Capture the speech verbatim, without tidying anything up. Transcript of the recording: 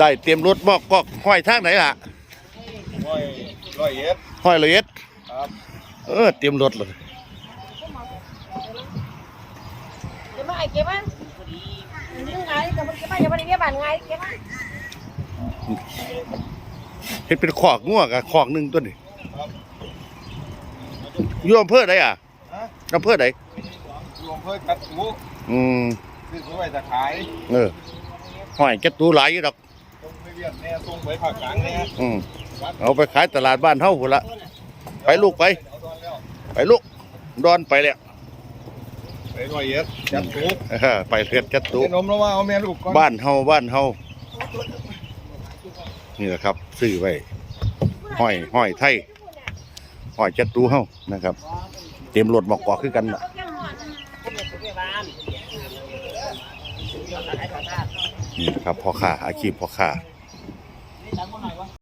ไอ้เต็มรถบอกกอกห้อยทางไหนล่ะ ห้อยร้อยเอ็ด ห้อยร้อยเอ็ด ครับ เออ เต็มรถเลย เก็บมาไอ้เก็บมา นี่ไง เก็บมา เก็บมา อย่ามาในเมียบ้านไง เก็บมา เฮ็ดเป็นคอกงัวกับคอกหนึ่งตัวนี่ อยู่อำเภอใดอ่ะ ฮะ อำเภอใด อยู่อำเภอจตุ อืม ซื้อไว้จะขาย เออ ห้อยจตุหลายอยู่ดอก ส่งไปเวียดแน่ ส่งไปภาคกลางแน่ อืม เอาไปขายตลาดบ้านเฮาพุ้นละ ไปลูกไป ไปลูก ดอนไปแล้ว ไปร้อยเอ็ด จตุ เออ ไปเฮ็ดจตุ ไอ้นมแล้วว่าเอาแม่ลูกก่อน บ้านเฮา บ้านเฮา นี่แหละครับ ซื้อไว้ ห้อย ห้อยไทย ห้อยจตุเฮานะครับ เต็มรถบอกกอกคือกันน่ะ นี่นะครับ พ่อค้า อาชีพพ่อค้า